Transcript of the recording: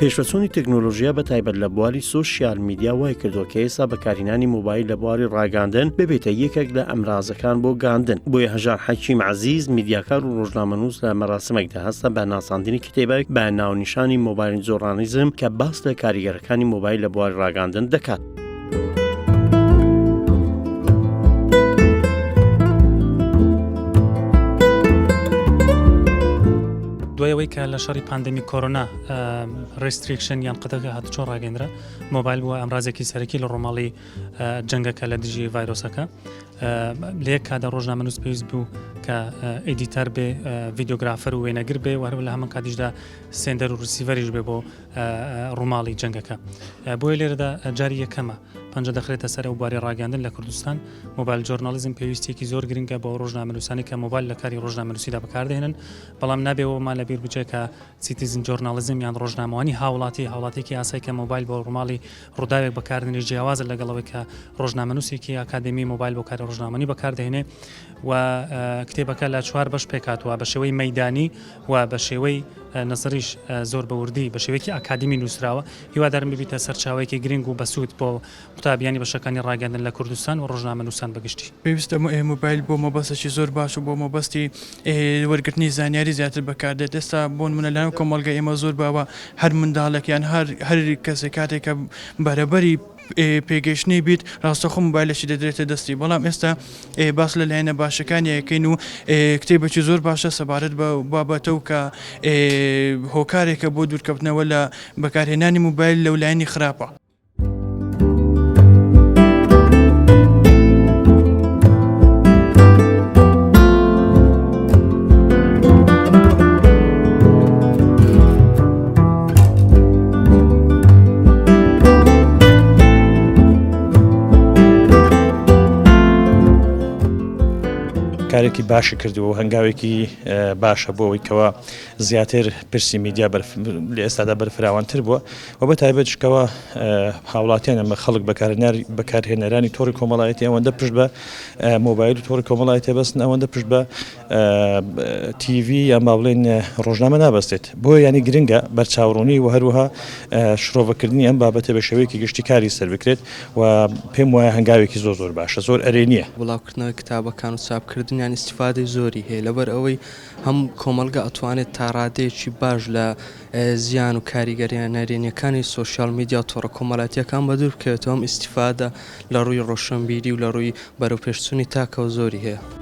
پێشڤەچوونی تەکنۆلۆژیا بە تایبەت لە بواری سۆشیال میدیا وای کردووە کە ئێستا بەکارهێنانی مۆبایل لە بواری ڕاگەاندن ببێتە یەکێک لە ئەمرازەکان بۆ گاندن. بۆیە هەژار حەکیم عەزیز، میدیاکار و ڕۆژنامەنووس لە مەراسمێکدا هەستە بە ناساندنی کتێبێک بە ناونیشانی mobile journalism کە باس لە کاریگەرەکانی مۆبایل لە بواری ڕاگەاندن دەکات. دوای ئەوەی کە لە شەڕی pandemic کۆرۆنا restriction یان قەدەغە هاتوچۆ ڕاگەندرا مۆبایل بووە ئامرازێکی سەرەکی لە ڕۆماڵی جەنگەکە لە دژی ڤایرۆسەکە لە یەک کادا ڕۆژنامەنووس پێویست بوو کە editor بێ videographer و وێنەگر بێ وەرە لە هەمان کاتیشدا sender و receiver یش بێ بۆ ڕووماڵی جەنگەکە. بۆیە لێرەدا جاری یەکەمە پەنجە دەخرێتە سەر ئەو بواری ڕاگەیاندن لە کوردستان. mobile journalism پێویستیەکی زۆر گرنگە بۆ ئەو ڕۆژنامەنووسانەی کە مۆبایل لە کاری ڕۆژنامەنووسیدا بەکاردەهێنن، بەڵام نابێ ئەوەمان لەبیر بچێت کە citizen journalism یان ڕۆژنامەوانی هاوڵاتی، هاوڵاتیەکی ئاسایی کە مۆبایل بۆ ڕووماڵی ڕووداوێک بەکاردێنێت جیاوازە لەگەڵ ئەوەی کە ڕۆژنامەنووسێکی ئاکادێمی مۆبایل بۆ کاری ڕۆژنامەوانی بەکاردەهێنێ و کتێبەکە لە چوار بەش پێکهاتووە بە شێوەی مەیدانی و بە شێوەی نەزەریش زۆر بە وردی بە شێوەیەکی ئاکادمی نووسراوە. هیوادارم ببیتە سەرچاوەیەکی گرنگ و بەسوود بۆ قوتابیانی بەشەکانی ڕاگەیاندن لە کوردستان و ڕۆژنامەنووسان بە گشتی. پێویستە مۆبایل بۆ مەبەستێکی زۆر باش و بۆ مەبەستی وەرگرتنی زانیاری زیاتر بەکاردێت. ئێستا بۆ نموونە لەناو کۆمەڵگەی ئێمە زۆر باوە هەر منداڵێک یان هەر هەر کەسێک کاتێک کە بەرەبەری پێگەیشتنی بیت ڕاستەخۆ مۆبایلێکی دەدرێتە دەستی بەڵام ئێستا باس لە لایەنە باشەکانی ئەکەین و کتێبێکی زۆر باشە سەبارەت بە بابەتە و کە هۆکارێکە بۆ دوورکەوتنەوە لە بەکارهێنانی مۆبایل لەو لایەنی خراپە. کارێکی باشی کردووە و هەنگاوێکی باشە بۆ ئەوەی کەوا زیاتر پرسی میدیا لە ئێستادا بەرفراوانتر بووە و بە تایبەتیش کەوا هاوڵاتیان ئەمە خەڵک بەکارهێنەرانی تۆڕی کۆمەڵایەتی ئەوەندە پشت بە مۆبایل و تۆڕی کۆمەڵایەتی بەستن ئەوەندە پشت بە تیڤی یان با بڵێین ڕۆژنامە نابەستێت بۆیە یانی گرنگە بەرچاوڕوونی و هەروەها شرۆڤەکردنی ئەم بابەتە بە شێوەیەکی گشتی کاری سەر بکرێت و پێم وایە هەنگاوێکی زۆر زۆر باشە زۆر ئەرێنییە. بڵاوکردنەوەی کتابەکان و چاپکردنیان ئیستیفادەی زۆری هەیە لەبەر ئەوەی هەم کۆمەڵگە ئەتوانێت تا ڕادەیەکی باش لە زیان و کاریگەریە نەرێنیەکانی سۆشیال میدیا و تۆڕە کۆمەڵاتیەکان بەدوور بکەوێتەوە هەم ئیستیفادە لە ڕووی ڕۆشنبیری و لە ڕووی بەرەوپێشچوونی تاکەوە زۆری هەیە.